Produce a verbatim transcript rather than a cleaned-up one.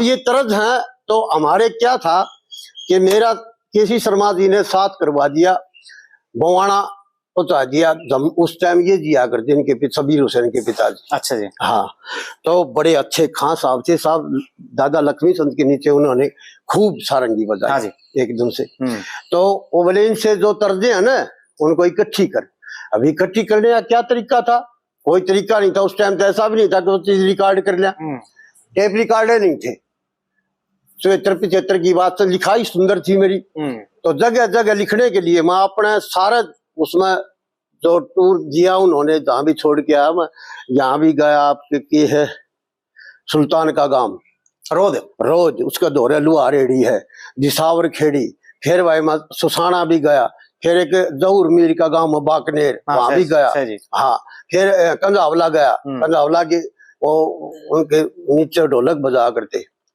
ये तर्ज है। तो हमारे क्या था कि मेरा केसी शर्मा जी ने साथ करवा दिया, बवाना पहुंचा दिया। जम उस टाइम ये जिया करते, इनके पिता, सबीर हुसैन के पिताजी। अच्छा जी। हाँ, तो बड़े अच्छे खां साहब थे साहब। दादा लक्ष्मी चंद के नीचे उन्होंने खूब सारंगी बजाई। हाँ जी। एकदम से। हम्म। तो वो बोले, इनसे जो तर्जे हैं ना, उनको इकट्ठी कर। अब इकट्ठी करने का क्या तरीका था? कोई तरीका नहीं था उस टाइम, तो ऐसा भी नहीं था कि वो चीज रिकॉर्ड कर लिया। हम्म। टेप रिकॉर्डर नहीं थे। चौहत्तर पचहत्तर की बात तो लिखाई सुंदर थी मेरी। हम्म। तो जगह जगह लिखने के लिए मैं अपने सारे उसमें जो टूर दिया उन्होंने, जहाँ भी छोड़ के आया मैं, यहाँ भी गया, आपके के है सुल्तान का गांव, रोध। रोज उसका धोरे लुहार एड़ी है, दिसावर खेड़ी, फिर भाई मैं सुसाना भी गया, फिर एक जहूर मीर का गांव है बाकनेर, हाँ, वहां भी सही, गया। सही जी। हाँ, फिर अ, कंधावला गया। हम्म। कंधावला के वो उनके नीचे ढोलक बजा करते,